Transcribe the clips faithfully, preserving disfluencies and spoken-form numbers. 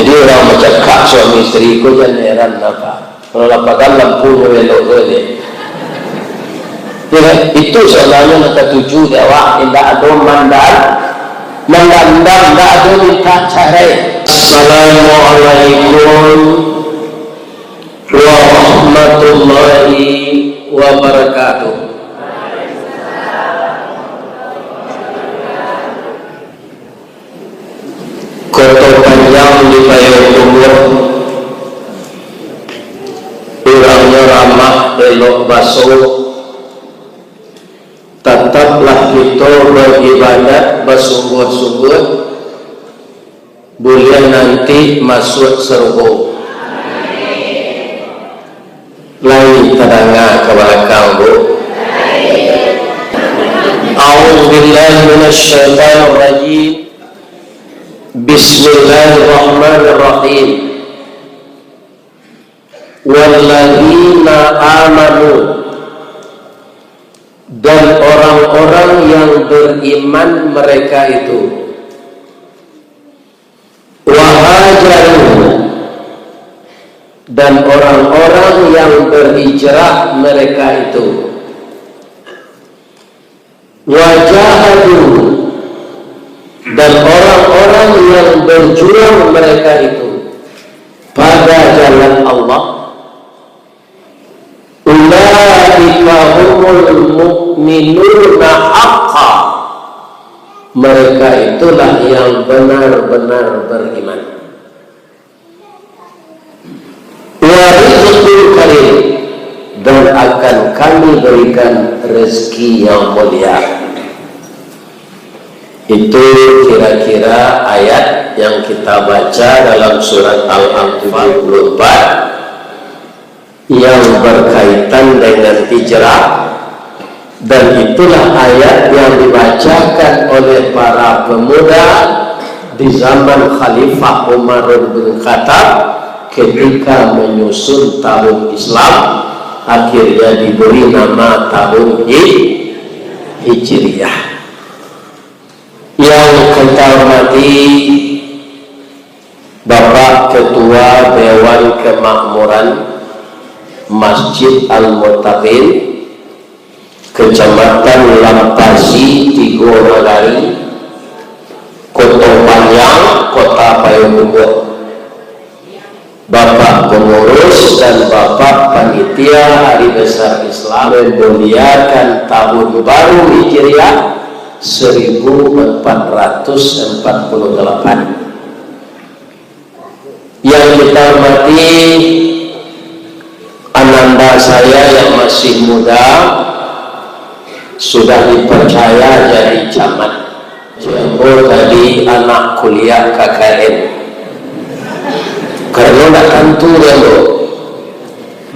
Jadi, urang bacakak suami isteri ko, jan heran apo. Kalau lah padam lampu nyo elok tu je. Ya kan? Itu sabananyo nan katuju di awak, indak ado mandam-, mandandam, indak ado minta carai. Assalamualaikum warahmatullahi wabarakatuh. Koto Panjang di Payokumbuah, urangnyo ramah, elok baso, tataplah kito baibadat basungguah-sungguah, buliah nanti masuak sarugo. Lai tadanga ka balakang, Bu? A'udzubillahi minasyaitonirrajim. Bismillahirrahmanirrahim. Walladzina amanu, dan orang-orang yang beriman mereka itu, wa hajaru, dan orang-orang yang berhijrah mereka itu, wa jahadu, dan orang-orang yang berjuang mereka itu pada jalan Allah, ulaika humul mu'minuna haqqa, mereka itulah yang benar-benar beriman. Wa rizqun karim, dan akan Kami berikan rezeki yang mulia. Itu kira-kira ayat yang kita baca dalam surat Al-Anfal tujuh puluh empat, yang berkaitan dengan hijrah, dan itulah ayat yang dibacakan oleh para pemuda di zaman Khalifah Umar bin Khattab ketika menyusun tahun Islam, akhirnya diberi nama tahun Hij-, Hijriah. Yang kita hormati Bapak Ketua Dewan Kemakmuran Masjid Al-Muttaqin, Kecamatan Lampasi, Tigo Nagari, Koto Panjang, Kota Payokumbuah. Bapak Pengurus dan Bapak Panitia Hari Besar Islam memuliakan Tahun Baru Hijriah seribu empat ratus empat puluh delapan. Yang kita hormati ananda saya yang masih muda, sudah dipercaya jadi camat. Ambo tadi anak kuliah K K N. Karano ndak tantu dek ambo.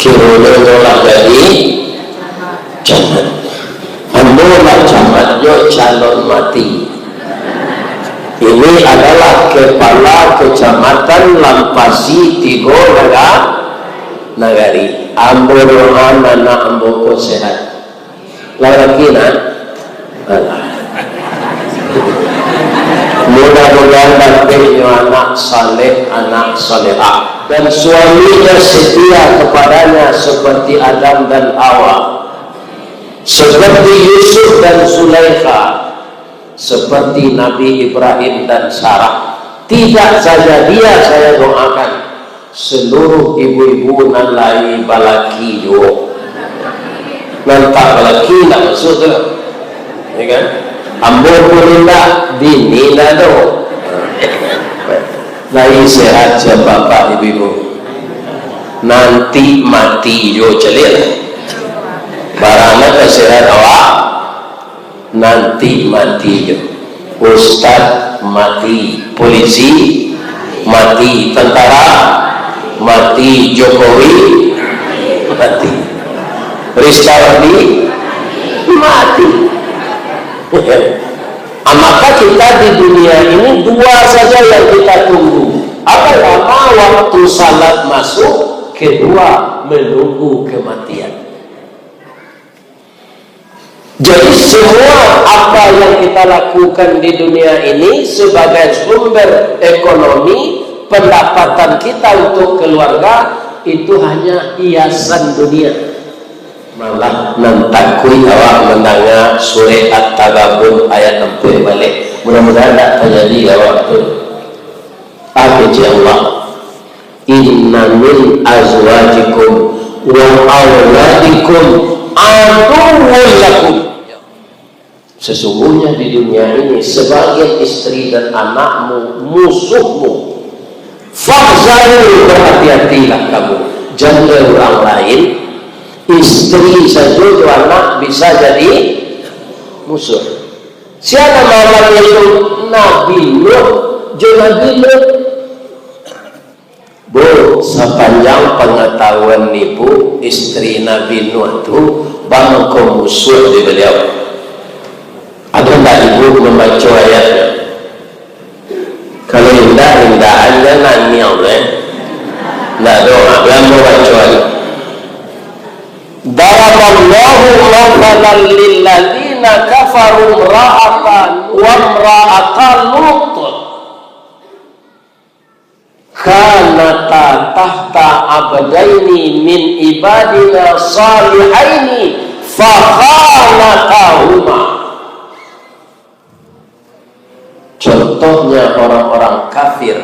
Kironyo nyo lah jadi camat. Ambo lah camat, nyo calon mati. Ini adalah Kepala Kecamatan Lampasi Tigo Naga-, Nagari. Ambo doakan anak ambo ko sehat. Lalaki nak? Alah. Mudah-mudahan dapeknyo anak saleh, anak salehah. Dan suaminya setia kepadanya seperti Adam dan Hawa, seperti Yusuf dan Zulaikha, seperti Nabi Ibrahim dan Sarah. Tidak saja dia, saya doakan seluruh ibu-ibu nan lai balaki juo. Nan tak balaki ndak masuak tu. Ya kan? Ambo pun indak, bini indak ado. Lai sehat sia bapak ibu-ibu. Nanti mati juo caliak. Barang nan tak sehat awak, nanti mati juo. Ustaz mati, polisi mati, tentara mati, Jokowi mati, Rizka Ramli mati. Ah, maka kita di dunia ini dua saja yang kita tunggu. Pertama, waktu salat masuk. Kedua, menunggu kematian. Jadi, semua apa yang kita lakukan di dunia ini sebagai sumber ekonomi, Pendapatan kita untuk keluarga itu hanya hiasan dunia. Malah nan takuik awak mandanga surek At-Taghabun ayat ampek baliak. Mudah-mudahan tak tajadi awak tu. Ah, kecek Allah. "Inna min azwajikum wa auladikum aduwwul lakum." Sesungguhnya di dunia ini, sebagian istri dan anakmu musuhmu. Fahzaru, berhati-hatilah kamu. Janda urang lain, istri sajo jo anak bisa jadi musuh. Sia nan mahalangi itu? Nabi Nuh jo Nabi Lut. Bu, sapanjang pangatahuan ibu, istri Nabi Nuh tu bamangko musuah di baliau. Ado ndak ibu mambaco ayatnyo? Kalau indak, indahan jan nangih, eh. Ndak ado, ambo baco aja. Daraballahu mathalan lilladzina kafaru imra'atan wa imra'ata Lut. Kanata tahta abdaini min ibadina salihaini fakhanatahuma. Contohnya orang-orang kafir,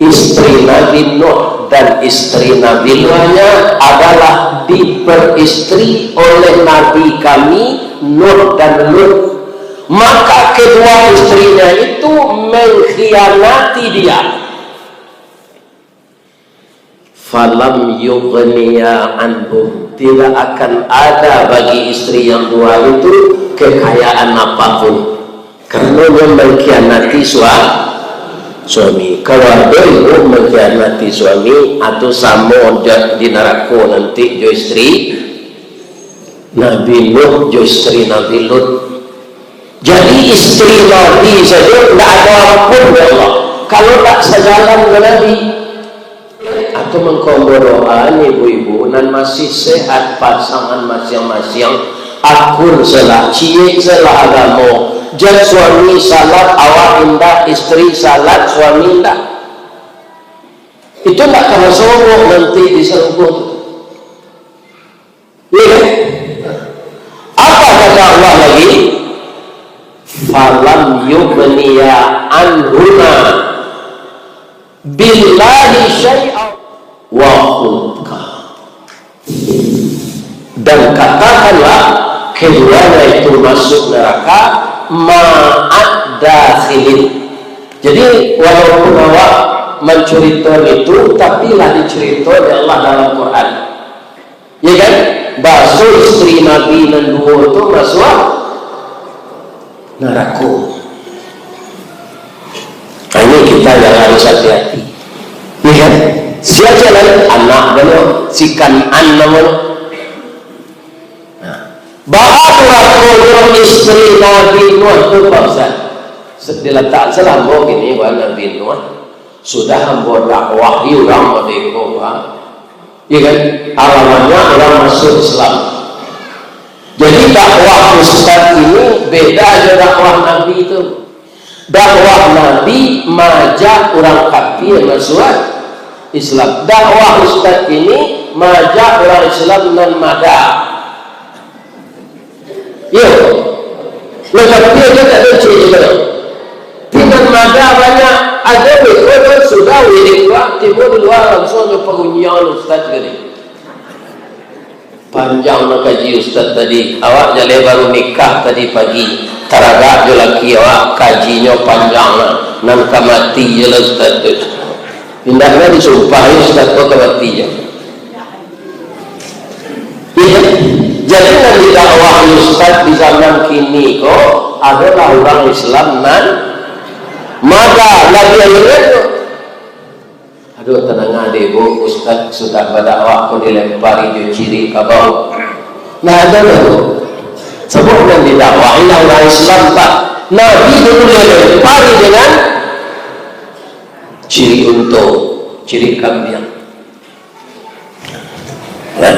istri Nabi Nuh dan istri Nabi Lut adalah diperistri oleh Nabi kami Nuh dan Lut. Maka kedua istrinya itu mengkhianati dia. Falam yughniya anhum, tidak akan ada bagi istri yang dua itu kekayaan apapun, karena dia mengkhianati sua-, suami. Kalau ada ibu mengkhianati suami, atau samo jo di narako nanti jo istri Nabi Nuh jo istri Nabi Lut. Jadi istri Nabi sajo ndak ado ampun, ya Allah, kalau tak sajalan jo Nabi. Atau mangko ambo doa ni, ibu-ibu nan masih sehat, pasangan masiang-masiang, akur selah, ciek selah agamo, jan suami salat, awak indak, istri salat, suami indak. Itu ndak ka masogok nanti di sarugo tu. Iya kan? Apa kata Allah lagi? "Falam yughniya anhuma billahi syai'a wa khulqa." Dan katakanlah keduanya itu masuk neraka, ma'ad dakhilin. Jadi, walaupun awak mancurito itu, tapi lah dicurito dek Allah dalam Quran. Ya kan? Baso istri Nabi nan duo tu masuak narako. Nah, ini kita yang harus hati-hati. Ya kan? Sia-sia lain anak banyak, si Kan'an namanya. Nah, baa durakonyo istri Nabi Nuh tu, Pak Ustaz? Se-, dilatak salamo kini, wah, Nabi Nuh. Sudah ambo dakwah, iyo urang mode ko, Pak. Iya kan? Alah banyak urang masuk Islam. Jadi, dakwah ustaz ini beda jo dakwah Nabi tu. Dakwah Nabi maajak urang kafir masuak Islam. Dakwah ustaz ini maajak urang Islam nan mada. Iyo. Nan kafir tu tak ado cek juo. Tapi nan mada banyak, ado beko tu sudah wirid tu, tibo di lua langsuang jo parunyian ustaz tadi. Panjang nan kaji ustaz tadi. Awak jaleh baru nikah tadi pagi. Taragak jo laki awak, kajinyo panjang lah. Nan ka mati je lah ustaz tu. Indaknyo disumpahi ustaz tu ka mati je. Iya. Jadi, nan didakwahi ustaz di zaman kini ko adolah urang Islam nan mada, labiah ingat tu. Aduh, tadanga dek ibu, ustaz sudah badakwah ko dilempari jo cirik kabau. Nah, ado tu. Sabab nan didakwahi lah urang Islam, Pak. Nabi dulu dilempari dengan cirik unto, cirik kambiang. Nah,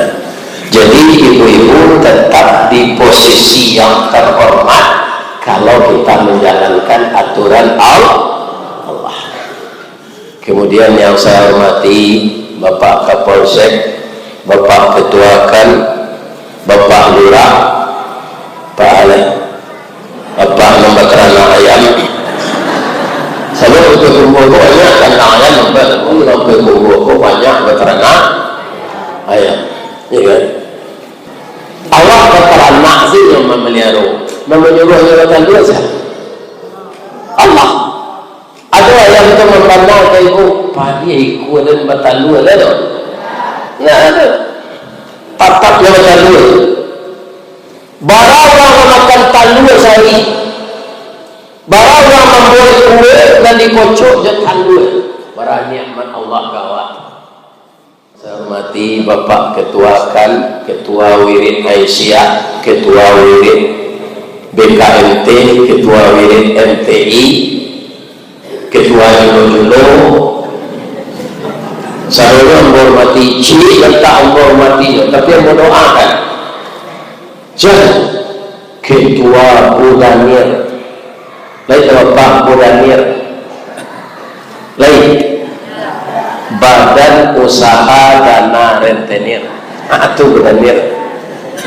jadi ibu-ibu tetap di posisi yang terhormat kalau kita menjalankan aturan Al-, Allah. Kemudian yang saya hormati Bapak Kapolsek, Bapak Ketua Kan, Bapak Lurah, Pak Alek, Bapak nan bataranak ayam. Sabab di Payakumbuah ko banyak kandang ayam, nampak? Urang Payakumbuah ko banyak bataranak ayam. Ya kan? Allah bataranak se yang mamaliaro, nan manyuruahnyo batalua sia? Allah. Ado ayam tu mambana ka ibu, padiah ikua dan batalua lah tu. Nah, ado. Tatap nyo batalua. Bara urang mamakan talua sahari? Bara urang mambuek kue nan dikocok jo talua? Bara nikmat Allah ka awak. Saya hormati Bapak Ketua Kan, Ketua Wirid Aisyah, Ketua Wirid B K M T, Ketua Wirid M T I, Ketua Julo-Julo. Sadonyo ambo hormati, ciek nan tak ambo hormati nyo, tapi ambo doakan. Jan, Ketua Budanir. Lai tu Bapak Budanir. Lai. Badan Usaha Dana Rentenir. Ha, tu Budanir.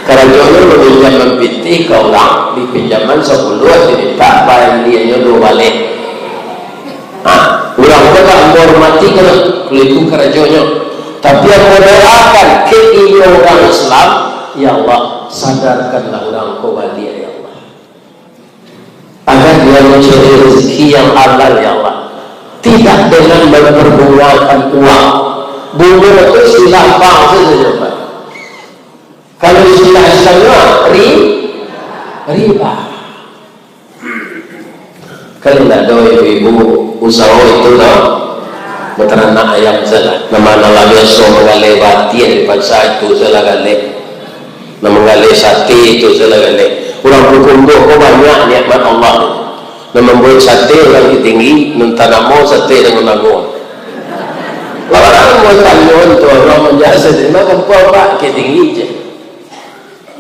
Karajonyo maminjam pitih ka urang, dipinjaman sapuluah, dimintak baliannyo duo baleh. Ha, urang tu tak ambo hormati, kalau itu karajonyo. Tapi ambo doakan ka inyo urang Islam, ya Allah, sadarkanlah urang ko baliak, ya Allah. Agar dia mencari rezeki yang halal, ya Allah. Tidak dengan memperbungakan uang. Bungo tu istilah bank sajo, Pak. Kalau istilah Islamnya, ri-, riba. Kan indak ado ibu-ibu usaho itu, no? Bataranak ayam salah. Nan ma nan lah biaso manggaleh batiah di pasa, itu salah galeh. Nan manggaleh sate, itu salah galeh. Urang Payakumbuah ko banyak nikmat Allah. Nan mambuek sate urang Bukittinggi, nan tanamo sate Ranggun Aguang. Lah urang buatan nuan tu, urang manjak sate, mah kampuang Pak Bukittinggi je.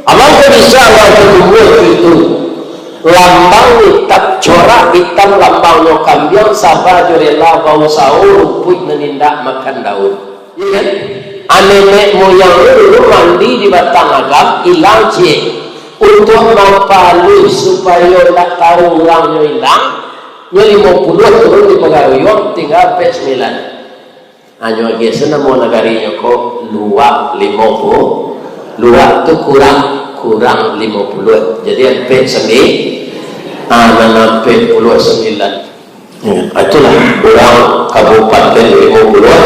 Abang ko bisa urang Payakumbuah tu itu. Lambang itam, corak itam lambangnyo kambiang, saba jo rela bausaho, rumpuik nan indak makan daun. Iya kan? A, nenek moyang tu dulu mandi di Batang Agam, ilang ciek. Untuak mampaluih supayo ndak tahu urangnyo ilang, nyo limo puluah turun di Pagaruyuang, tingga ampek sambilan. Hanyo agiah se namo nagarinyo ko Luak Limo Pu-, Luak tu kurang, kurang limo puluah. Jadi ampek sambi-, ah, nan ampek puluah sambilan. Ya, itulah urang Kabupaten Limo Puluah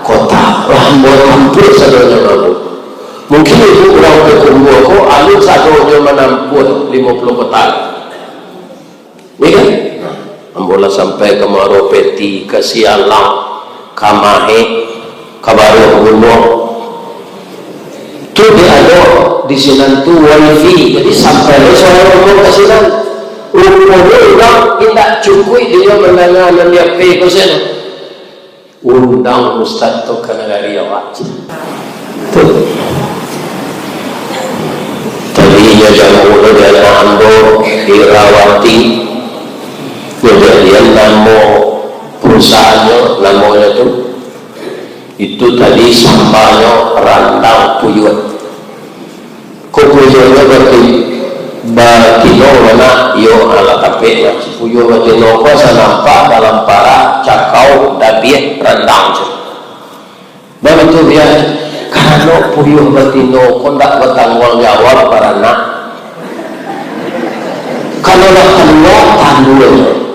Kota. Lah, ambo tampuah sadonyo, ambo. Mungkin ibu urang Payakumbuah ko alun sadonyo manampuah limo puluah kota. Iya kan? Nah, ambo lah sampai ka Muaro Peti, ka Sialang, ka Mahek, ka Baruah Gunuang. Tu dek ado di sinan tu wifi, jadi sampai lo suaro ambo ka sinan. Ruponyo urang indak cukuik dinyo mandanga nan di H P ko sajo. Undang ustaz tu ka nagari awak. Tu. Tadinyo jamu lo di anak ambo, Irawati. Kajadian namo perusahaannyo, namonyo tu. Itu tadi sambanyo Randang Puyuah. Ko puyuahnyo bati-, batino ma nak? Iyo, alah tapek lah. Puyuah batino ko asa nampak dalam parak cakau dabiah randang tu. Baitu biaso, karano puyuah batino ko ndak batangguang jawab baranak. Kalau lah kalua, talua.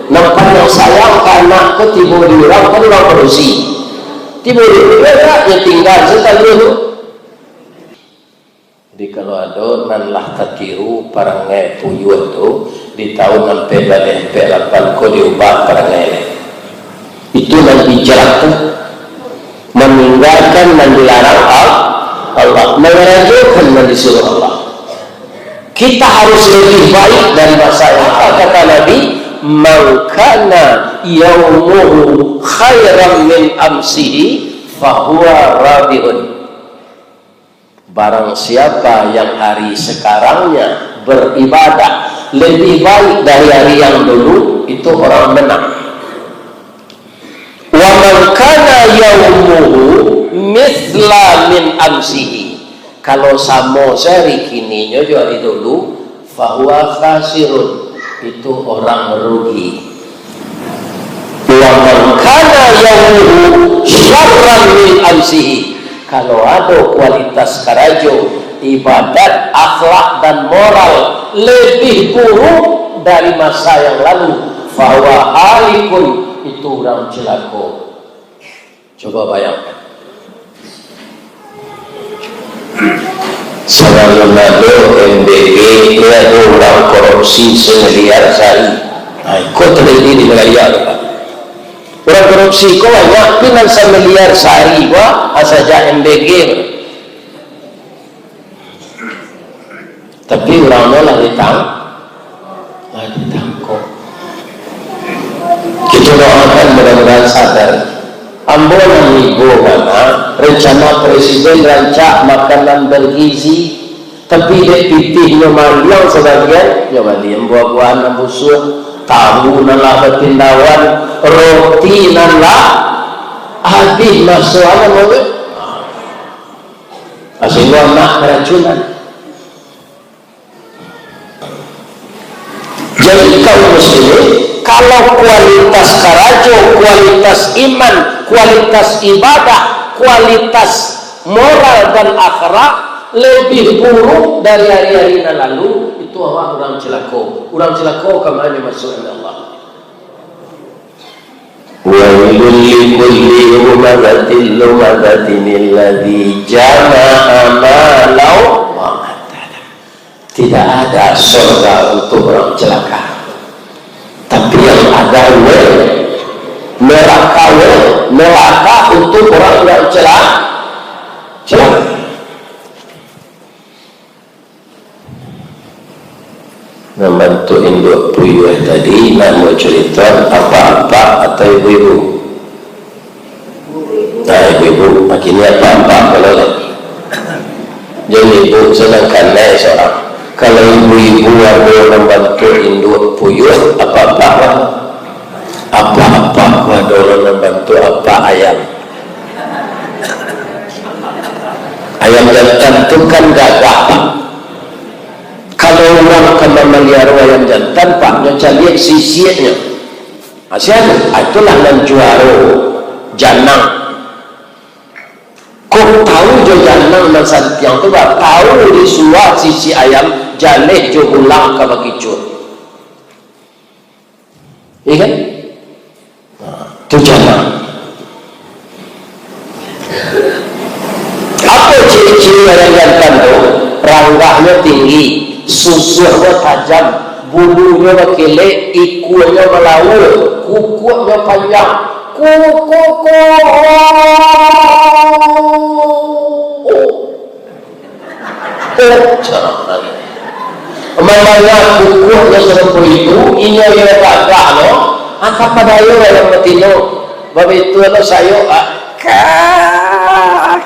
Nan panyang sayang ka anak ko tibo di urang, kan urang padusi. Tibo di urang, nyo tingga se talua tu. Jadi, kalau ado nan lah tatiru parangai puyuah tu, di tahun ampek baleh, ampek lapan ko diubah parangai lai. Itu nan hijrah tu, maninggakan nan dilarang Al-, Allah, mangarajokan nan disuruah Allah. Kita harus lebih baik dari masa yang, apa kata Nabi, "Man kana yaumuhu khairan min amsihi, fahuwa rabihun." Barang siapa yang hari sekarangnya beribadah lebih baik dari hari yang dulu, itu orang menang. Wa "Wa man kana yaumuhu mitsla min amsihi." Kalau samo sehari kininyo jo hari dulu, fahuwa khasirun, itu orang rugi. "Wa man kana yaumuhu syarran min amsihi." Kalau ado kualitas karajo, ibadat, akhlak, dan moral lebih buruk dari masa yang lalu, fahuwa halikun, itu urang cilako. Coba bayangkan. Sabalun ado M B G, ado urang korupsi samiliar sahari. Nah, iko tajadi di Malaya tu, Pak. Urang korupsi ko banyak, tapi nan samiliar sahari ko, ah, sajak M B G tu. Tapi urang tu lah ditang-, lah ditangkok. Kita doakan mudah-mudahan sadar. Ambo nan ibo bana, rencana presiden rancak makanan bergizi, tapi dek pitih nyo maliang sabagian, nyo maliang buah-buahan nan busuak, tahu nan lah batindawan, roti nan lah abih maso anak murid. Sehinggo anak karacunan. Jadi, kaum muslimin, kalau kualitas karajo, kualitas iman, kualitas ibadah, kualitas moral dan akhlak lebih buruk dari hari-hari nan lalu, itu awak urang cilako. Urang cilako ka ma nyo masuak dek Allah. Wailul likulli humazatil lumazatin alladzi jama'a malan wa addadah. Tidak ada surga untuk orang celaka. Tapi yang ada we, neraka we, neraka untuk orang yang celaka. Celaka. Nan bantuak induak puyuah tadi, nak mau carito apak-apak atau ibu-ibu? Nah, ibu-ibu, kini apak-apak kalau lah. Jadi ibu, sedangkan naik seorang. Kalau ibu-ibu ado nan bantuak induak puyuah, apak-apak lah. Apak-apak ado urang nan bantuak apak ayam. Ayam jantan tu kan gagah, Pak. Kalau urang ka mamaliaro ayam jantan, Pak, nyo caliak sisiaknyo. Ah, sia tu? Ah, itulah nan juaro janang. Kok tahu jo janang nan santiang tu, Pak? Tahu disuah sisiak ayam, jaleh jo ulang ka bakicuah. Iya kan? Nah, tu janang. Apo ciri-ciri ayam jantan tu? Ranggahnyo tinggi, susuahnyo tajam, bulunyo bakelek, ikuanyo malaua, kukuaknyo panjang. Kukuak. Oh, salah lagi. Mandanga kukuak nan sarupo itu, inyo iyo gagah lo, angka padayo ayam batino. Babaitu lo sayo, ah, ka-,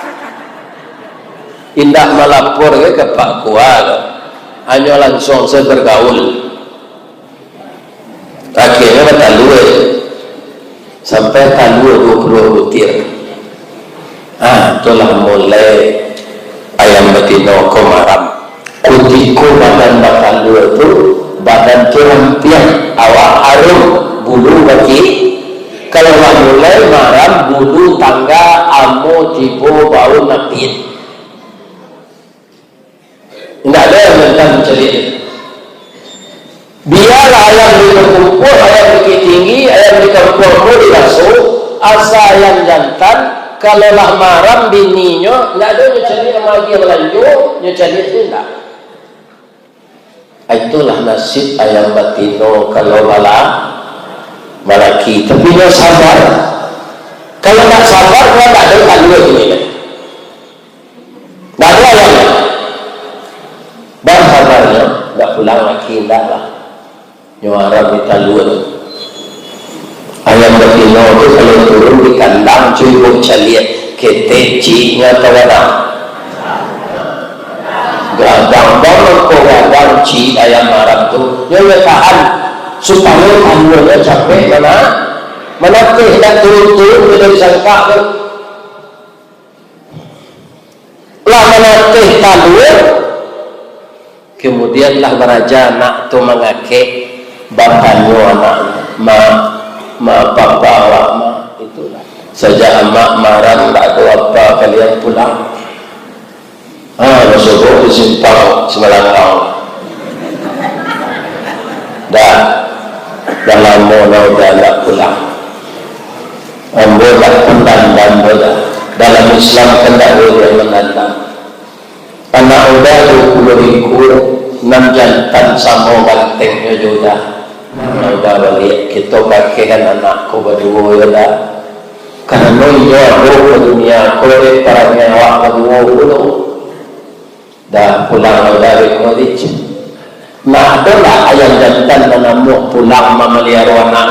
indak malapor ka Pak Kua lo. Hanyo langsuang saja bergaul. Akhirnyo batalua, sampai talua duo puluah butir. Ah, tu lah mulai ayam batino ko maram. Kutiko badan batalua tu, badan tu rampiang, awak harum, bulu baki. Kalau lah mulai maram, bulu tangga, amo tibo bau napit. Indak ado ayam jantan mancaliak. Bialah ayam di Bukiktinggi, ayam di Kampuang Ambo di Baso, asa ayam jantan, kalau lah maram bininyo, indak ado nyo caliak nan agiah balanjo, nyo caliak tu indak. Itulah nasib ayam batino kalau bala-, balaki. Tapi nyo sabar. Kalau ndak sabar, nyo ndak ado talua tu, nyo. Ndak ado ayam. Basabarnyo, ndak pulang laki, ndak lah. Nyo arap di talua tu. Ayam batino tu kalau turun di kandang, cubo caliak, ketek cieknyo atau gadang? Gadang, baa mangko gadang ciek ayam arap tu. Nyo, nyo tahan, supayo taluanyo capek mana-, Manateh indak turun-turun, beda disangka tu. Lah manateh talua, kemudianlah baraja anak tu mangakek, batanyo anak, "Ma, ma, papa awak, ma?" Itulah. Sajak amak maran, ndak ado apa kalian pulang. Ah, basobok di simpang Simalakang. Dah, dah lamo lah udah ndak pulang. Ambo ndak pandandam doh dah. Dalam Islam kan ndak boleh mandandam. Anak uda duo puluah ikua, nan jantan samo gantengnyo jo uda. Anak uda baliak, kito kakehan anak ko baduo yo dah. Karano inyo ado ka dunia ko dek parangai awak baduo pulo. Dah pulang lah uda dek ko dek. Nah, adolah ayang jantan nan namuah pulang mamaliaro anak.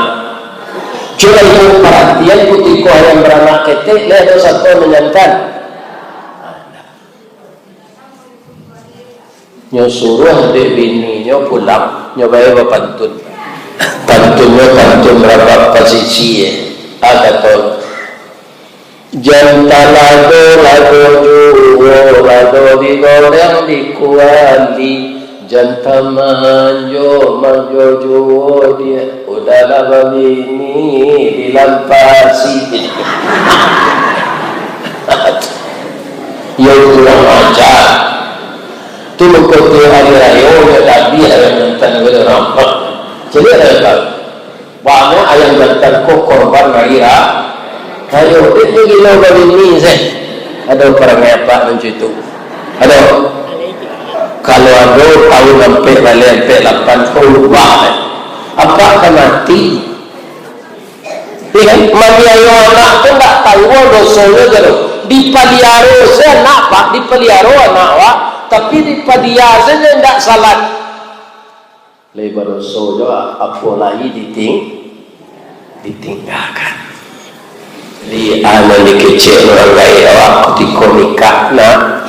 Cubo itu paratian kutiko ayang baranak ketek, lai ado sato nan jantan. Nyo suruah dek bininyo pulang, nyo bae bapantun. Pantunnyo pantun rabab pasisia, eh. Ah, kato, "Jantan ado, ado juo, ado digoreng di kuali. Jantan manjo, manjo juo, dek uda lah babini dilampasi." Iyo kurang ajar. Tu muko tu hari rayo, yo tabih ayang jantan ko tu nampak. Jadi, ado tahu. Banyak ayang jantan ko korban hari ra-, rayo. Dek tu gilo babini se. Ado parangai apak macam itu. Ado. Kalau ado tahun ampek baleh, ampek lapan, ko ubah. Apak ka mati. Iyo kan? Maniayo anak tu ndak tahu dosonyo tu. Dipaliaro se anak, Pak, dipaliaro anak, Pak, tapi dipadia sajo ndak salat. Lai badoso jo, apo lai diting-, ditinggakan. Jadi, anak ni kecek urang gaek awak kutiko nikah, nak.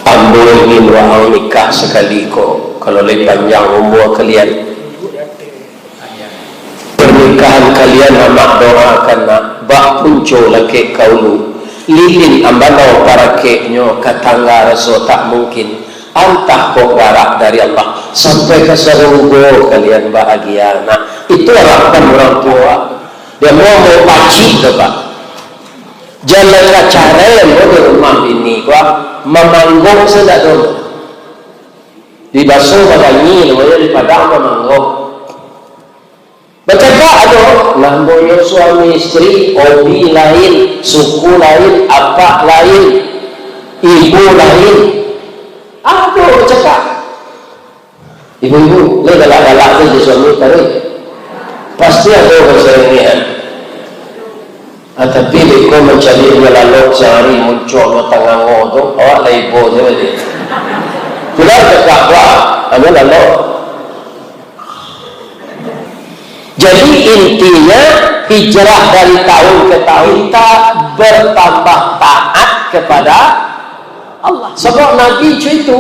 Ambo ingin waang nikah sakali ko, kalau lai panjang umua kalian. Pernikahan kalian amak doakan nak, bak punco lakek ka ulu, lilin ambanau parakeknyo, ka tangga raso tak mungkin, antah kok garak dari Allah, sampai ka sarugo kalian bahagia nak. Itu harapan urang tua. Dia mau, mau pacik tu, Pak. Jan lai ka carai ambo di rumah bini ko, mamanggok sajo tu. Di baso badangi namonyo, di Padang mamanggok. Bacakak ado, namonyo suami istri, hobi lain, suku lain, apak lain, ibu lain. Ado bacakak. Ibu-ibu, lai galak-galak tu jo suami taruih. Pasti ado basaingan. Ah, tapi beko mancari duo lalok sahari muncul duo tangango tu, awak lai ibo sajo. Pulang cakak buah, anu lalok. Jadi, intinya, hijrah dari tahun ke tahun, kita bertambah taat kepada Allah. Sebab Nabi itu,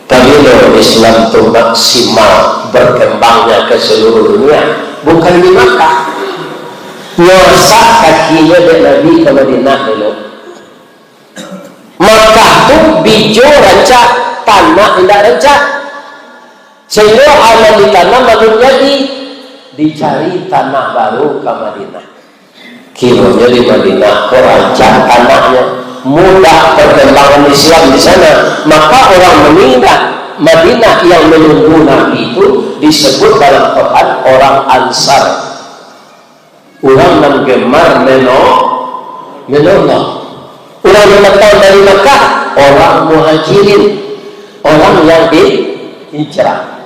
pabilo Islam tu maksimal berkembangnya ke seluruh dunia, bukan di Makkah. Nyo asak kakinyo dek Nabi ka Madinah dulu. Makkah tu bijo rancak, tanah indak rancak. Sehingga anak ditanam alun jadi, dicari tanah baru ka Madinah. Kironyo di Madinah ko rancak tanahnyo, mudah perkembangan Islam di sana. Maka orang meninggal Madinah yang menunggu Nabi itu disebut dalam Quran orang Ansar. Urang nan gemar meno-, menolong. Urang nan datang dari Makkah, orang Muhajirin, orang yang di-, hijrah.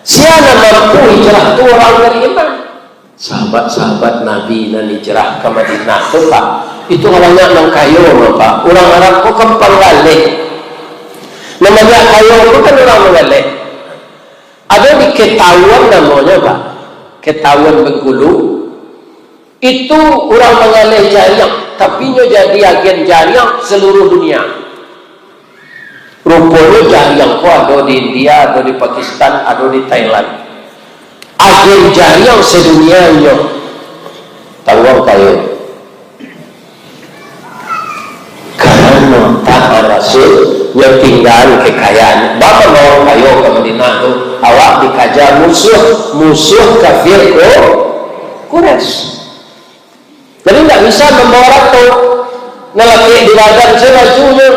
Sia nan mampu hijrah tu urang bariman. Sahabat-sahabat Nabi nan hijrah ka Madinah tu, Pak, itu banyak nan kayo, Pak. Urang Arab ko kan panggaleh. Nan banyak kayo tu kan urang manggaleh. Ado di Ketauan namonyo, Pak. Ketauan Bengkulu. Itu urang manggaleh jariang, tapi inyo jadi agen jariang seluruh dunia. Ruponyo jariang ko ado di India, ado di Pakistan, ado di Thailand. agen jariang sadunia nyo. Tahu urang kayo. Karano taat Rasul, nyo tinggaan kekayaan. Baa urang kayo ka Madinah tu, awak dikaja musuah, musuah kafir Qu-, Quraisy. Jadi, ndak bisa mambawa arato, nalakek di badan se bajunyo.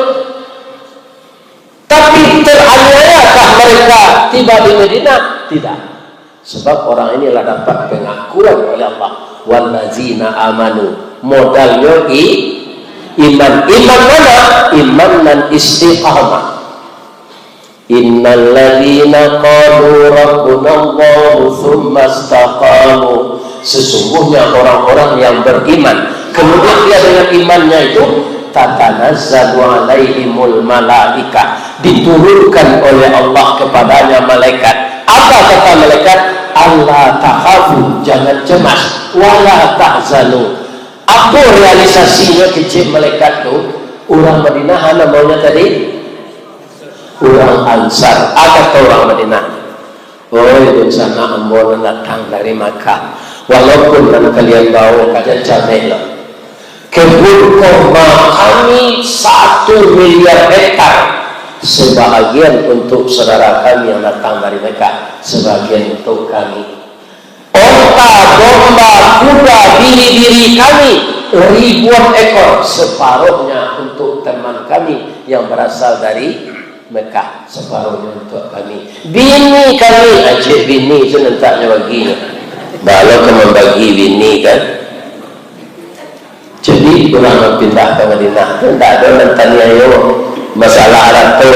Tapi teraniayakah mereka tiba di Madinah? Tidak. Sebab orang ini lah dapat pengakuan oleh Allah. "Wallazina amanu." Modalnyo i-, iman. Iman mana? Iman nan istiqamah. "Innalladzina qalu rabbunallahu tsumma istaqamu." Sesungguhnya orang-orang yang beriman, kemudian dia dengan imannya itu, "tatanazzalu alaihimul malaikah", diturunkan oleh Allah kepadanya malaikat. Apa kata malaikat? "Alla takhafu", jangan cemas, "wala tahzanu". Apo realisasinyo kecek malaikat tu? Urang Madinah, a namonyo tadi? Urang Ansar. A kato urang Madinah? "Oi, dunsanak ambo nan datang dari Makkah, walaupun nan kalian bawo kaja cameh lah, kebun korma kami satu miliar hektar, sebahagian untuk saudara kami yang datang dari Makkah, sebahagian untuk kami. Onta, domba, kuda, biri-biri kami ribuan ekor, separohnya untuk teman kami yang berasal dari Mekah, separohnyo untuk kami. Bini kami, ajek bini tu nantaknyo baginyo. Baa lo ka mambagi bini, kan? Jadi, urang nan pindah ka Madinah tu ndak ado nan taniayo masalah arato.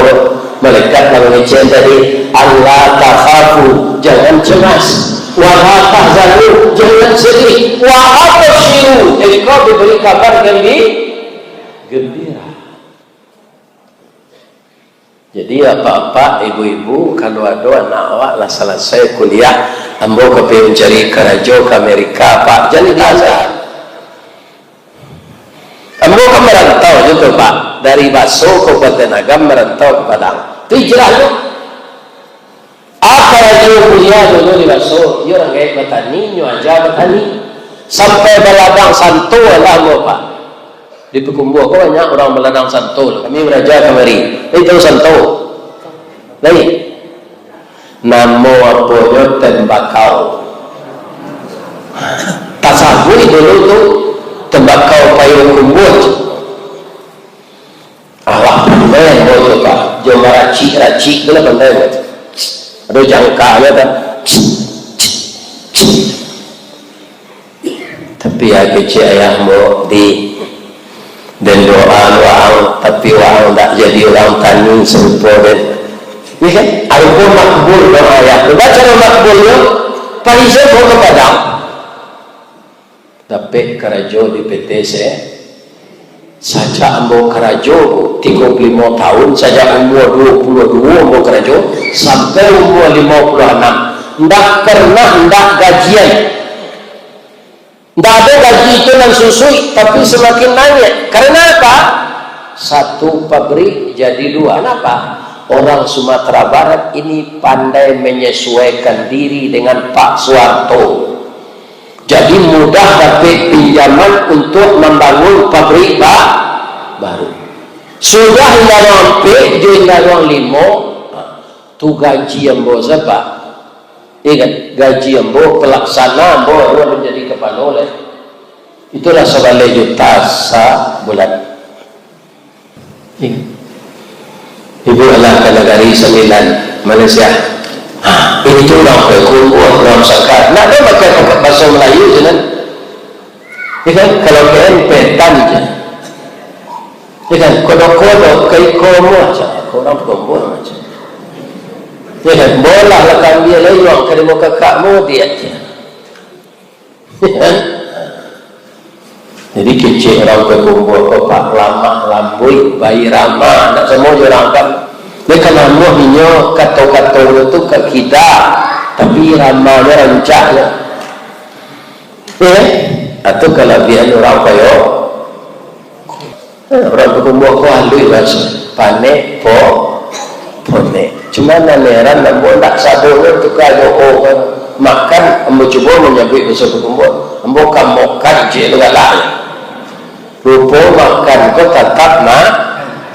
Malaikat lah mangecek tadi, "Alla takhafu", jangan cemas. "Wala tahzanu", jangan sedih. "Wa absyiru", engkau diberi kabar gembi-, gembira. Jadi, apak-apak, ibu-ibu, kalau ado anak awak lah salasai kuliah, ambo ka pai mancari karajo ka Amerika, Pak, jan diazab. Ambo kan marantau jo tu, Pak. Dari Baso, Kabupaten Agam, marantau ka Padang. Tu hijrah tu. A karajo kuliah dulu di Baso, iyo urang gaek batani, nyo aja batani. Sampai baladang santo lah ambo, Pak. Di Pakumbuah ko banyak urang baladang santo lah. Kami baraja kamari. Lai tahu santo? Lai. Namo aponyo tembakau. Tasabuik dulu tu tembakau payuang kumbuah tu. Alah, pandai ambo tu, Pak. Jo maracik-racik tu lah pandai ambo tu. Ado jangkanyo kan. Tapi a kecek ayah ambo, "Di, den doa waang, tapi waang ndak jadi urang tani sarupo den." Iyo kan? Arupo makbul doa ayah. Baa caro makbulnyo? Pai se ambo ka Padang. Dapek karajo di P T se. Sajak ambo karajo, tigo puluah limo taun, sajak umua duo puluah duo ambo karajo, sampai umua limo puluah anam, ndak pernah ndak gajian. Ndak ado gaji tu nan susuik, tapi samakin naiak. Karena apa? Satu pabrik jadi dua. Kenapa? Orang Sumatera Barat ini pandai menyesuaikan diri dengan Pak Soeharto. Jadi, mudah dapek pinjaman untuk mambangun pabrik ba-, baru. Sudah indak ampek jo indak limo, ha, tu gaji ambo saba. Iyo kan? Gaji ambo, pelaksana ambo, ambo manjadi kapalo lai. Itulah sabaleh juta sabulan. Ibu alah ka Nagari Sambilan, Malaysia. Ha, itu urang Payakumbuah, urang Saka. Ndak ado pakai bahaso Melayu je kan. Iyo kan, kalau K N P T A N je. Iyo kan, kodok-kodok ka iko macam, ka urang Payakumbuah macam. Iyo kan, bolah lah ka ambiak lai urang ka rumah kakak mu, diak je. Jadi kecek urang Payakumbuah ko, Pak, lamah lambuik, bairama, ndak samo jo urang Agam. Dek ka namuah inyo, kato-katonyo tu ka kida, tapi iramanyo rancak nyo. Eh, atau kalabiahan urang Payo. Eh, urang Payakumbuah ko aluih bahaso, panek, po-, ponek. Cuma nan heran, ambo ndak sadonyo tu ka ajo o kan. Makan, ambo cubo manyabuik baso pakumbuang. Ambo ka makan, cek tu galak. Rupo makan ko tatap ma-,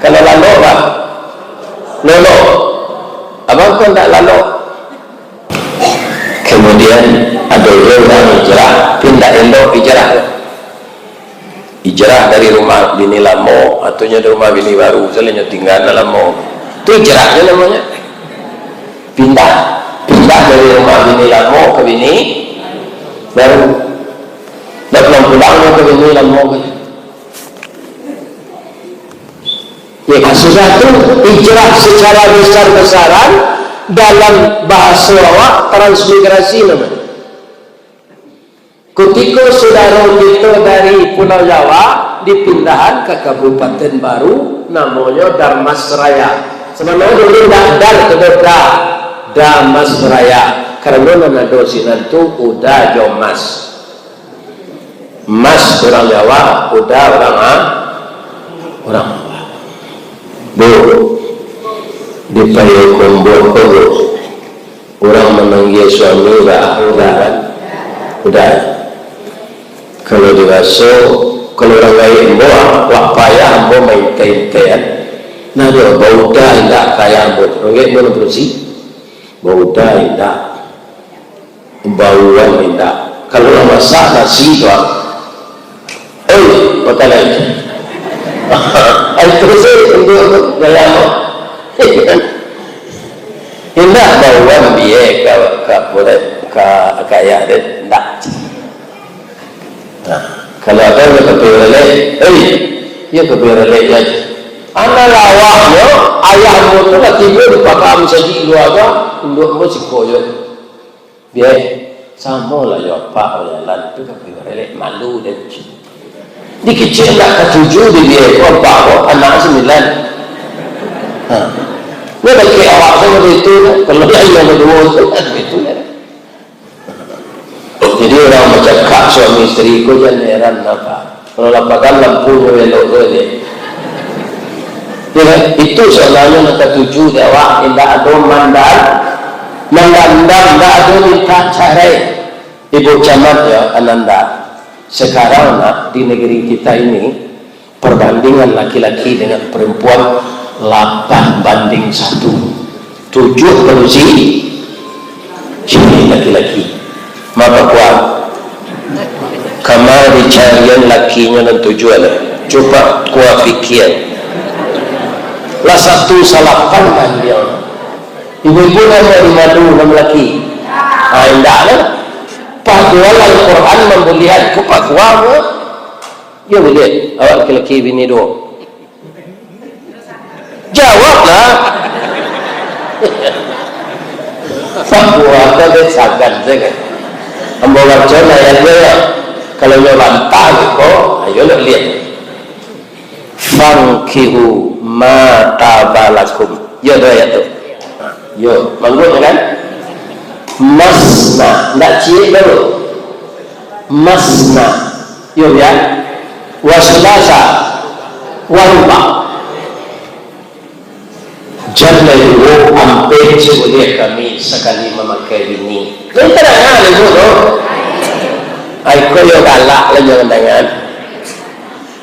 kalau lalok, bah? Lolok. Abang ko ndak lalok. Kemudian, ado juo urang hijrah, tapi ndak elok hijrah. Hijrah dari rumah bini lamo, atau nyo dari rumah bini baru, misalnyo tingga nan lamo. Tu hijrah nyo namonyo. Pindah. Pindah dari rumah bini lamo ka bini baru. Ndak pulang-pulang ka bini lamo. Ya, sudah tu, hijrah secara besar-besaran dalam bahaso awak transmigrasi namonyo. Kutiko sudaro kito dari Pulau Jawa dipindahan ka kabupaten baru, namonyo Dharmasraya. Sabananyo dulu ndak Dar, tu Da-, Dharmasraya. Karano nan ado sinan tu uda jo mas. Mas urang Jawa, uda urang a-, urang Jawa. Bu, di Payokumbuah ko, Bu. Urang mananggia suami, uda, uda kan? Uda. Kalau di baso, kalau urang gaek ambo, wak payah ambo maintai-intai, kan? Nah, dio, bauda indak ka ayah ambo tu. Urang gaek ambo nan padusi, bauda indak. Bauan indak. Kalau urang masak nasi tu, ah, Oi, makan ai. Ai tu se untuak tu, gaya mo. Indak bauan bia ka, ka, ka, ka ayah den, indak. Nah, kalau abang ka pai baralek, oi, iyo ka pai baralek, yo. Anak lawaknyo, ayah mo tu lah tibo di paga musajik lua tu, induak mo siko jo. Bia, samo lah jo apak bajalan tu, tapi baralek malu den. Di kecek ndak katuju di bia ko, apak ko anak sambilan. Ha. Nyo bakeh awak tu baitu, kalau lah iyo baduo tu, kan baitu lah. Jadi urang bacakak suami isteri ko jan heran apak. Kalau lah padam lampunyo elok tu aja. Ya kan? Itu sabananyo nan katuju di awak, indak ado mandam-, mandam-, indak ado minta carai. Ibu Camat ya, Ananda, sekarang nak di negeri kita ini, perbandingan laki-laki dengan perempuan lapan banding satu. Tujuah padusi cewek laki-laki. Maka kuat. Kama dicarian lakinyo nan tujuah lah. Cuba kuat pikir. Lah satu salapan kan dia. Ibu-ibu kan dari madu nan laki. Ah, indak lah. Padual Al-Quran mambulihan ko pakuah ko. Yo buliah. Awak laki-laki bini duo. Jawablah. Sabuah tu dek sagan saja. Ambo baco ayatnyo, yo. Kalau nyo bantah ko, ayo lo liek. "Fankihu ma taba lakum." Yo, tu ayat tu. Yo, manggut kan? Masna, ndak ciek baru. Masna. Yo, ya. Wasulasa. Waruba. Jan lai duo, ampek sabuliah kami sakali mamakai bini. Lai tadanga lai duo tu. Ai ko yo galak lah jangan dangan.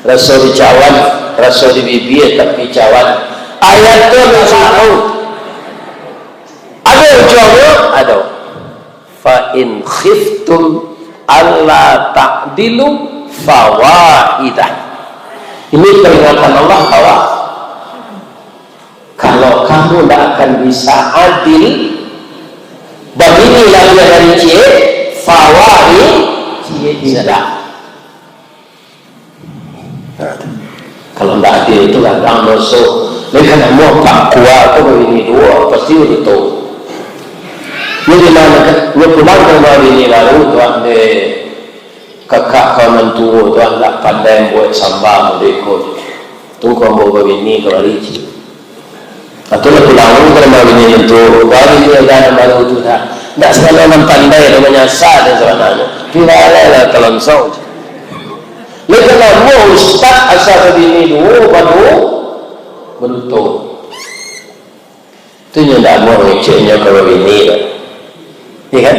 Raso di cawan, raso di bibia tapi cawan. Ayat tu ndak salah. Ado ujuangnyo, ado. "Fa in khiftum alla ta'dilu fawahidah." Ini peringatan Allah bahwa kalau kamu ndak akan bisa adil, babini labiah dari ciek, fawahidah, ciek saja. Nah, kalau ndak adil tu kadang doso. Lai ka namuah pakua tu babini duo, pasti baduto. Nyo di ma, nyo pulang ka rumah bini baru tu, dek kakak ka nan tuo tu, ndak pandai buek samba model iko. Tu ko ambo babini kamari. Atau lah pulang ka rumah bini nan tuo, baru bini nan baru tu dah. Ndak sagalo nan pandai, nan manyasa den sabananyo. Tingga lah kalonsong. Lai ka namuah ustaz asa babini duo, badu-, baduto. Tu nyo ndak amuah ngeceknyo ka babini tu. Iya kan?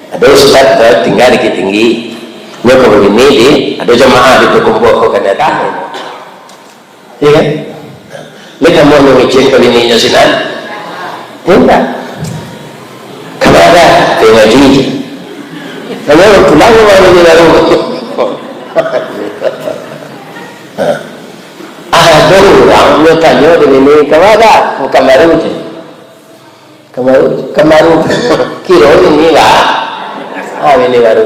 Ado ustaz, eh, tingga Bukittinggi. Nyo ka babini di, ado jamaah di Pakumbuah ko ka datang. Iya kan? Lai kamu nyo ngecek ka bininyo sinan? Indak. Kamana? Ka ngaji. Kamu pulang ka bini baru. Ado urang nyo tanyo di bini, "Kamana?" "Ka baru," ceh. Kamaru, kamaru, kiro ini lah. Ah, ini baru.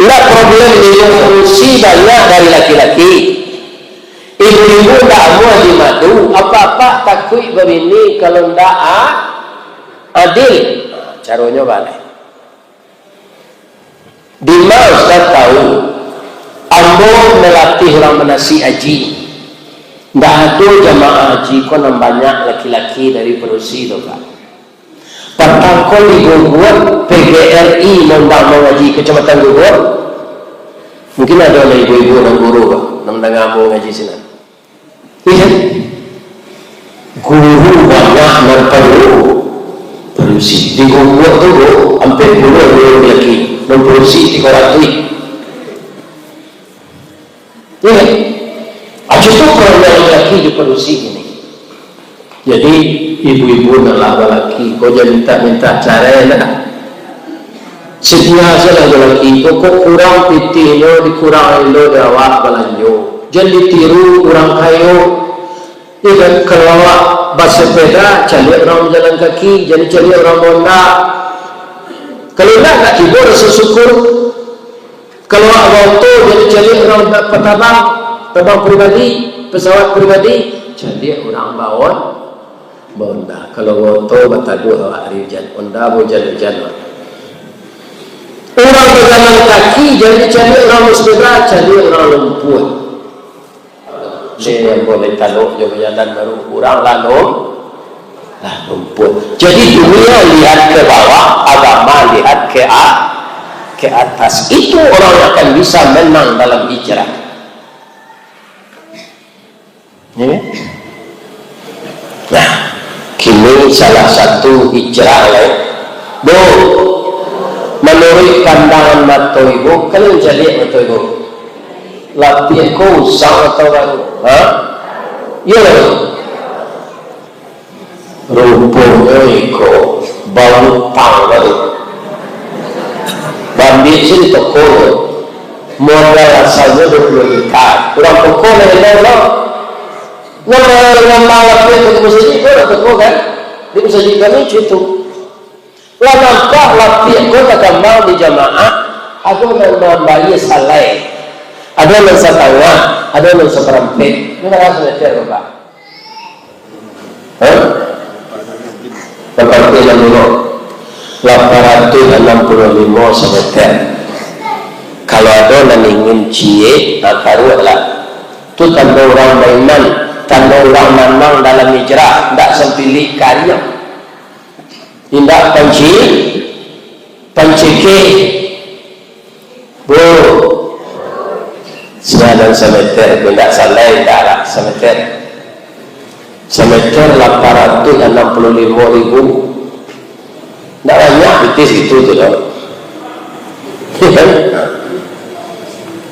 Ndak problem, minum parusi banyak dari laki-laki. Ibu-ibu ndak amuah di madu, apak-apak takuik babini kalau ndak a-, adil. Nah, caronyo baleh. Dima Ustaz tahu, ambo malatih urang manasik aji. Ndak ado jamaah aji ko nan banyak laki-laki dari padusi tu, Pak. Patang ko di Guguak, P G R I maundang mangaji Kecamatan Guguak. Mungkin ado lah ibu-ibu nan guru, Pak, nan mandanga ambo ngaji sinan. Iya. Guru banyak nan padusi. Di Guguak tu, Bu, ampia puluah guru laki, nan padusi tigo ratuih. Iya. Aja tu kalau laki-laki di padusi ini. Jadi, ibu-ibu nan lah balaki, ko jan mintak-mintak carai lah. Setia sajolah jo laki ko, kok kurang pitihnyo, dikurang elo di awak balanjo. Jan ditiru urang kayo. Iyo kan, kalau awak basepeda, caliak urang bajalan kaki, jan caliak urang baonda. Kalau indak, nak tibo rasa syukur. Kalau awak baoto, jan caliak urang ba-, batabang, tabang pribadi, pesawat pribadi, caliak urang baon-, baonda. Kalau baoto, bataduah awak ari ujan, onda baujan-ujan awak. Urang bajalan kaki, jan caliak urang basepeda, caliak urang lumpuah. Dek ambo lai talok jo bajalan baru, urang lah lum-, lah lumpuah. Jadi dunia lihat ke bawah, agama lihat ke a-, ke atas. Itu orang yang akan bisa menang dalam hijrah. Ya. Nah, kini salah satu hijrah lain. Bu, manuruik pandangan mato ibu, kalian caliak mato ibu. Lapiak ko usang atau baru? Ha? Iyo lah. Ruponyo iko bautang baru. Bambiak se di toko tu. Modal asalnyo dua puluh juta. Urang toko lah elok tu. Nambah, nambah lapiak di masajik tu, urang toko kan? Di masajik kami cukup. Lah nampak lapiak ko takambang di jamaah, ado nan mambayia salai, ado nan satangah, ado nan saparampek. Bara sameter, Bapak? Hah? Lapan ratuih anam puluah limo. Lapan ratuih anam puluah limo sameter. Kalau ado nan ingin ciek, nah, karuahlah. Tu tando urang baiman, tando urang manang dalam hijrah, ndak sampilik kariang. Indak panci-, pancikik. Bu, sianan sameter, indak salah, indak lah sameter. Sameter lapan ratuih anam puluah limo ribu. Ndak banyak pitih situ tu doh. Iya kan?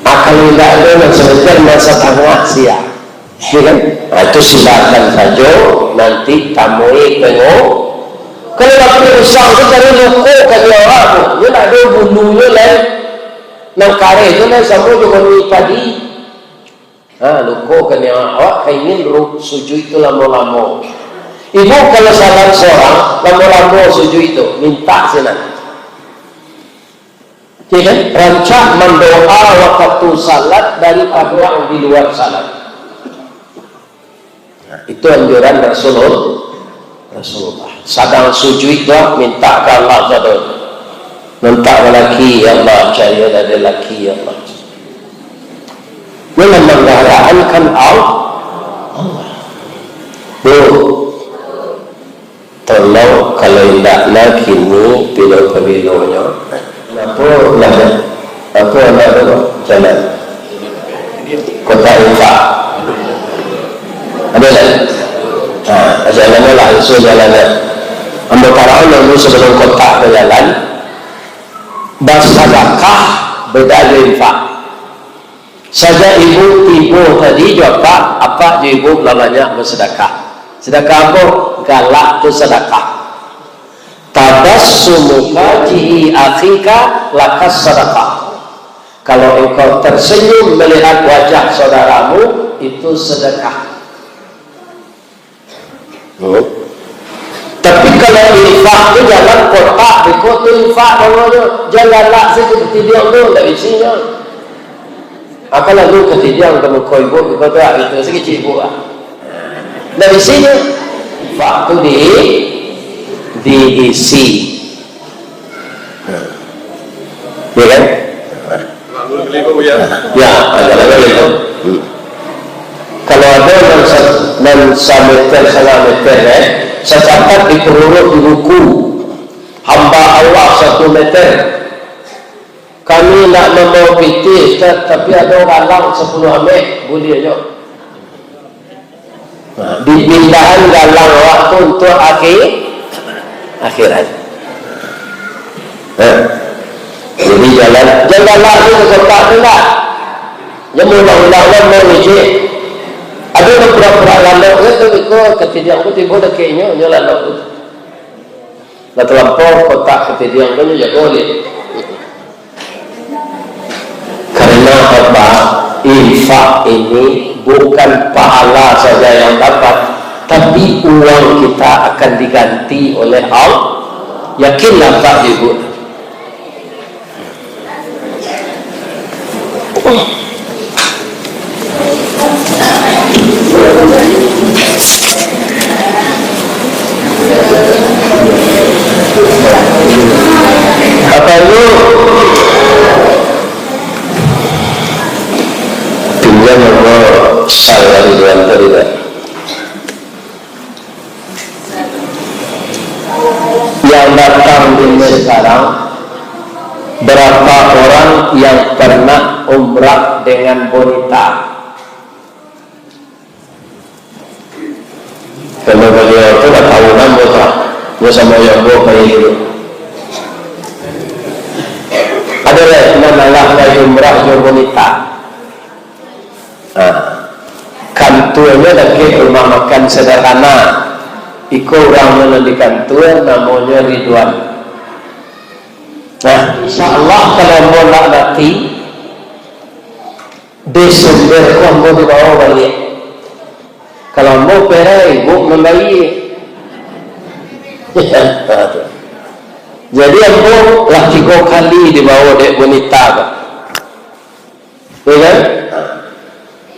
Ah, kalau indak ado nan sameter, nan satangah sia. Iya kan? Nah, itu silakan sajo nanti tamui pengu-, kalau lapiak usang tu tadi luko kan nyo awak tu. Nyo ndak ado bulunyo lai. Nan kareh tu lai samo jo kanui padi. Ha, luko kan nyo awak, ka ingin ru-, sujuik tu lamo-lamo. Ibu kalau salat sorang, lamo-lamo sujuik tu, mintak sinan. Ya kan? Rancak mandoa wakatu salat daripada di luar salat. Nah, itu anjuran Rasulul-, Rasulullah. Sadang sujuik tu, mintak ka Allah sado. Mintak laki, "Ya Allah, carilah dia laki, ya Allah." Ini mengharapkan Allah. Allah. Bu, tolong, kalau indak, nah, kini pilo-pilonyo. Apo, nah, apo, nah, tu, jalan. Kota Infak. Ada lah. Ha, jalan lah, langsung jalan lah. Ambo tarakan dulu sabalun kotak bajalan, basadakah beda jo infak. Sajak ibu tibo tadi jo apak, apak jo ibu lah banyak basadakah. Sadakah apo? Galak tu sadakah. Tabassumuka fi wajhi akhika lakas sadakah. Kalau engkau tersenyum melihat wajah saudaramu, itu sedekah. Hmm. Tapi kalau infak tu jalan kotak, beko tu infak namonyo. Jan galak sajo katidiang tu, ndak isinyo. Apo lalu katidiang ka muko ibu, beko tu, ah, itu saketek ibu, ah. Ndak isinyo. Infak tu di, diisi. Ya kan? Ya, ada lagi itu. Hmm. Kalau ada nan sa-, nan sameter, satangah meter, eh, sacatat di paruruik di buku, hamba Allah satu meter. Kami nak mambawa pitih, Ustaz, tapi ado galang sapuluah ameh, buliah jo. Nah, dipindahan galang awak tu untuak akhi-, akhirat. Nah, jadi jalan, jalan lah tu ke kotak tu lah. Dia maulang-ulang lah, mau ngecek. Ada orang pura-pura lalok ke tu, iko katidiang tu tibo dakek inyo, inyo lalok tu. Lah talampau kotak katidiang tu, inyo jago liak. Karena apa? Infak ini bukan pahala saja yang dapat, tapi uang kita akan diganti oleh Allah. Yakinlah, Pak, Ibu. Apa lu? Pinjam nomor sal dari Ridwan tadi, dah. Yang datang ini sekarang, berapa orang yang pernah umrah dengan bonita? Kalau baliau tu dah tahu namo tu, dia sama yang bawa pai dulu. Ada lah nan alah pai umrah jo bonita. Nah, kantuanyo dakek rumah makan sederhana. Iko urang nan di kantua namonyo Ridwan. Nah, insya Allah kalau ambo ndak mati, Desember ko ambo dibawa baliak. Kalau ambo perai, ibu mambayia. Jadi ambo lah tigo kali dibawa dek bonita ko. Ya kan?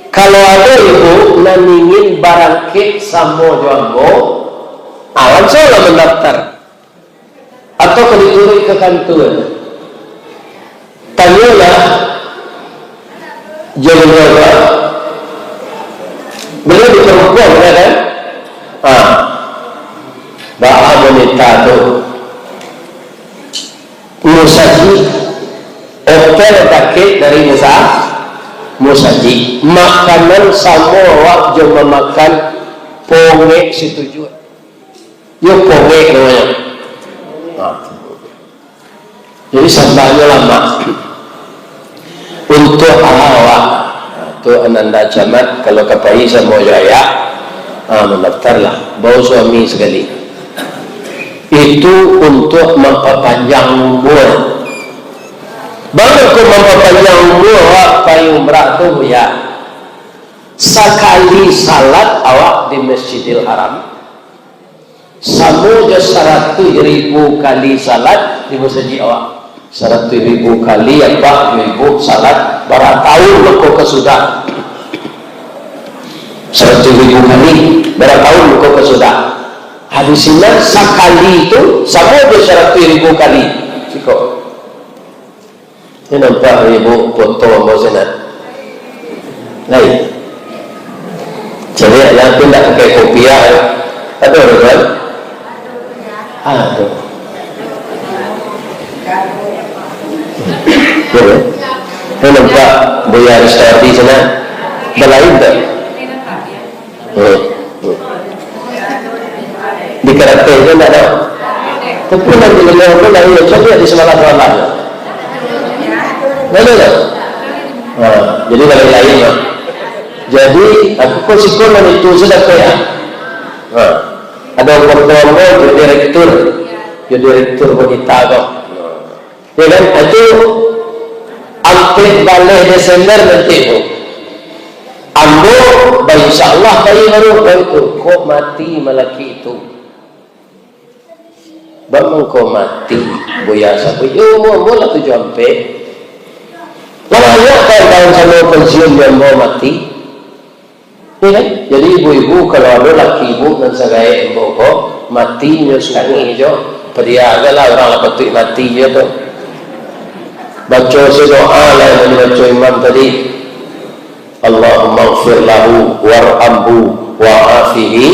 Kalau ado ibu nan ingin barangkek samo jo ambo, ah, langsunglah mandaftar. Atau ka dituruik ka kantua. Tanyolah jo baliau, Pak. Baliau di parampuan, ya kan? Ah. Baa bonita tu? Musajik. Hotel dakek dari musa-, musajik. Makanan samo awak jo mamakan pongek situjuak. Yo pongek namonyo. Nah. Jadi sambahnyo lamak. Untuak awak, nah, tu Ananda Camat, kalau ka pai samo jo ayah, ah, mandaftarlah. Bawa suami sakali. Itu untuak mampapanjang umua. Baa ko mampapanjang umua awak pai umrah tu, Buya? Sakali salat awak di Masjidil Haram, samo jo saratuih ribu kali salat di masajik awak. Saratuih ribu kali apak jo ibu salat, bara taun mako ka sudah? Saratuih ribu kali, bara taun mako ka sudah? Hadis sinan sakali tu samo jo saratuih ribu kali. Siko. Ni nampak ibu foto ambo sinan? Lain. Caliak lah, tu ndak pakai kopiah. Ado, tuan? Ado. Ni nampak Buya Restawati sinan? Balain tak? Hmm. Hmm. Di Karateh tu ndak ado? Tapi nan di limo tu lain, coba di sabalah-sabalah. Boleh tak? Ha, jadi lain-lain lah. Jadi, aku ko siko nan itu sudah kaya. Ha. Ada orang tua ambo jadi direktur. Jadi direktur wanita tu. Ya kan? Itu ampek baleh Desember nanti tu. Ambo, ba-, insya Allah, bayi baru, baru tu. Kok mati malaki tu? Bang mangko mati, buya sabuik. Yo, umua ambo lah tujuah ampek. Lah banyak kawan-kawan samo pensiun di ambo mati. Ya kan? Jadi ibu-ibu, kalau ado laki ibu nan sagaek ambo ko, mati nyo sangih jo. Padia aja lah urang lah patuik mati jo tu. Baco se doa lah yang dibaco imam tadi. Allahummaghfir lahu warhamhu wa'afihi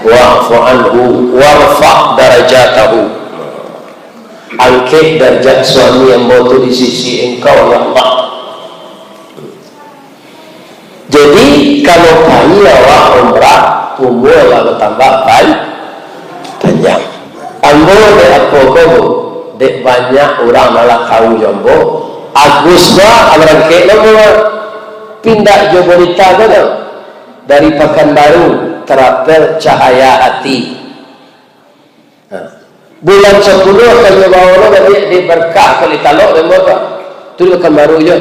wa'fu anhu warfa' darajatahu. Angkek darajat suami ambo tu di sisi Engkau, ya Allah. Jadi, kalau pai awak umrah, umua lah batambah pan-, panjang. Ambo dek apo ko, Bu? Dek banyak urang nan lah tahu jo ambo. Agus mah barangkek namo, pindah jo bonita ko tu. Dari Pakanbaru, Travel Cahaya Hati. Ha. Bulan sapuluah ka nyo bawa lo, jadi di berkah kali talok dan buat. Tu Pakanbaru je.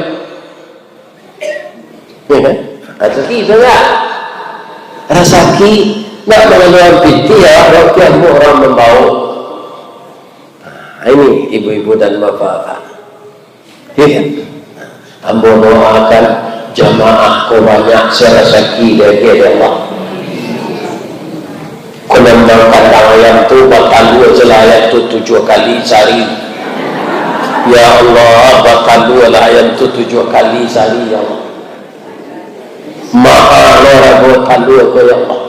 Ya kan? Ha, rezeki tu enggak? Rasaki nak mengeluarkan piti ya, waktu yang orang membawa. Ha, ini ibu-ibu dan bapak-bapak. Iya kan? Ambo doakan jamaah ko banyak, se rasaki dari Allah. Ko nan kandang ayam tu batalua se lah ayam tu tujuah kali sahari. Ya Allah, batalua lah ayam tu tujuah kali sahari, ya Allah. Maha lo rago talua ko, ya Allah.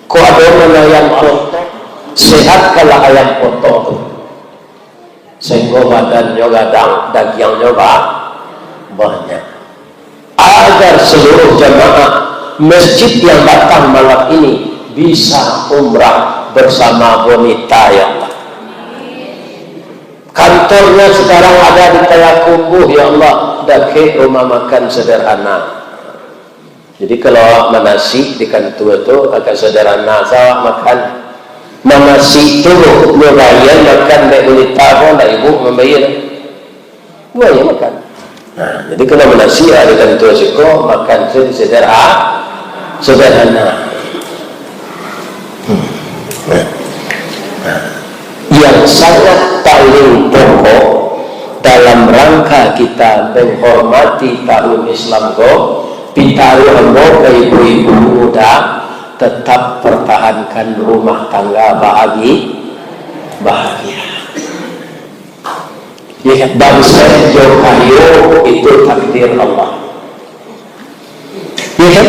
Ko ado nan ayam potong, sehatkanlah ayam potong tu. Sahinggo badannyo gadang, dagiangnyo ba-, banyak. Agar seluruh jamaah masjid yang datang malam ini bisa umrah bersama bonita, ya Allah. Kantornya sekarang ada di Payakumbuh, ya Allah, dakek rumah makan sederhana. Jadi, kalau awak manasi di kantua tu, agak sederhana sa awak makan. Manasi tu, nyo bayia makan dek bonita ko, ndak ibu mambayia. Bayia makan. Nah, jadi, kalau manasi di kantua siko, makan se-, sederha-, sederhana. Hmm. Nah. Nah. Yang sangat paling pokok dalam rangka kita menghormati tahun Islam ko, pitaruah ambo ka ibu-ibu muda, tetap pertahankan rumah tangga bahagi-, bahagia. Ya, bansaik jo kayo itu takdir Allah. Ya kan?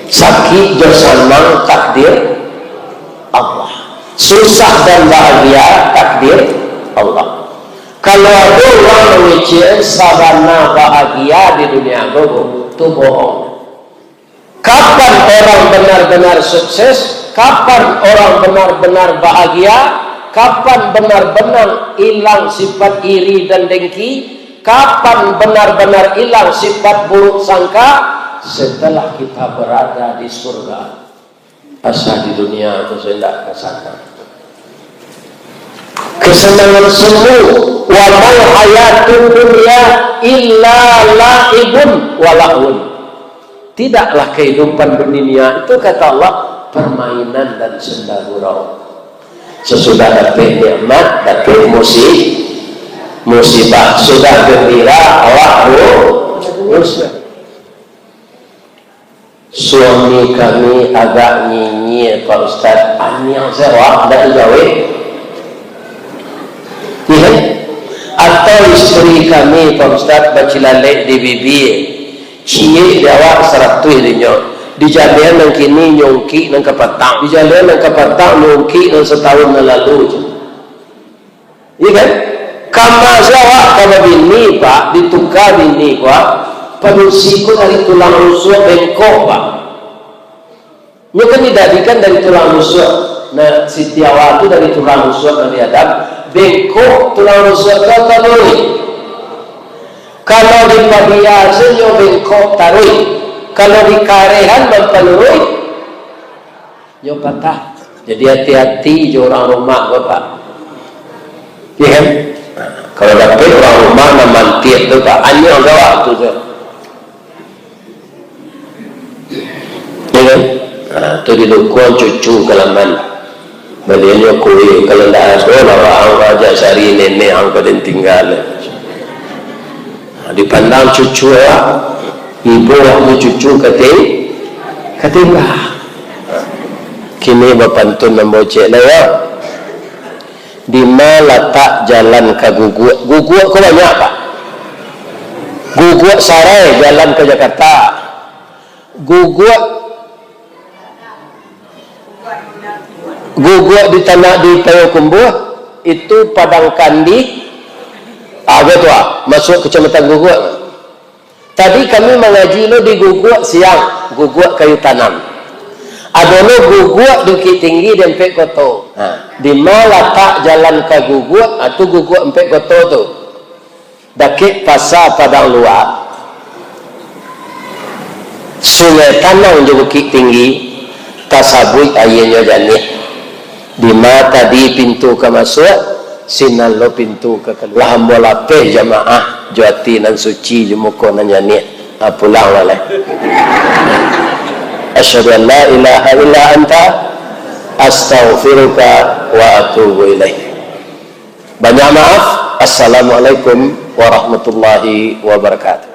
Sakik jo sanang takdir Allah. Susah dan bahagia takdir Allah. Kalau ado urang mangecek sabana bahagia di dunia ko, tu bohong. Kapan orang benar-benar sukses? Kapan orang benar-benar bahagia? Kapan benar-benar ilang sifat iri dan dengki? Kapan benar-benar ilang sifat buruk sangka? Setelah kita berada di surga. Asa di dunia tu saya indak ka sana. Kesenangan semu, wa mal hayatud dunya illa la'ibun wa lahwun. Tidaklah kehidupan dunia itu, kata Allah, permainan dan senda gurau. Sesudah dapek nikmat, dapek musi-, musibah. Sudah gembira, awak ru-, rusuah. Suami kami agak nyinyia, Pak Ustaz. Aniang se awak, ndak dijawek. Iya. Atau isteri kami, Pak Ustaz, bacilalek di bibia. Ciek di awak saratuih dinyo. Dijalehan nan kini, nyo ungkik nan kapatang. Dijalehan nan kapatang, nyo ungkik nan satahun nan lalu. Iya kan? Kama se awak ka babini, Pak, dituka bini ko, Pak. Padusi ko dari tulang rusuk bengkok, Pak. Nyo kan dijadikan dari tulang rusuk. Nah, Siti Hawa tu dari tulang rusuk Nabi Adam, bengkok tulang rusuk tu taruih. Kalau dipadiakan nyo bengkok taruih, kalau dikarehan mampaluruih, nyo patah. Jadi hati-hati jo urang rumah, Bapak. Iya kan? Nah, kalau dapek urang rumah nan mantiak tu, Pak, anyang gawak tu, tu. Iya kan? Nah, tu didukuang cucu ka laman. Balianyo kue, kalau ndak ado lah, ang ajak cari nenek ang paling tingga. Nah, dipandang cucu awak, ibo awak tu cucu kating-, katingga. Kini bapantun nan bocek lah, ya. Di ma latak jalan ka Guguak? Guguak ko banyak, Pak. Guguak Sarai jalan ka Jakarta. Guguak, Guguak di tanah di Payokumbuah, itu Padang Kandi. Ah, tu ah, masuk Kecamatan Guguak. Tadi kami mangaji lo di Guguak siang, Guguak Kayu Tanam. Ado lo Guguak Bukittinggi di Ampek Koto. Ha, di ma latak jalan ka Guguak, ah, tu Guguak Ampek Koto tu. Dakek Pasa Padang Lua, Sungai Tanang jo Bukittinggi, tasabuik aianyo janiah. Di ma tadi pintu ka masuak, sinan lo pintu ka kaluar. Lah ambo lapeh jamaah, jo ati nan suci, jo muko nan janiah. Ah, pulang lah lai. Asyhadu an la ilaha illa anta, astaghfiruka wa atubu ilaik. Banyak maaf. Assalamualaikum warahmatullahi wabarakatuh.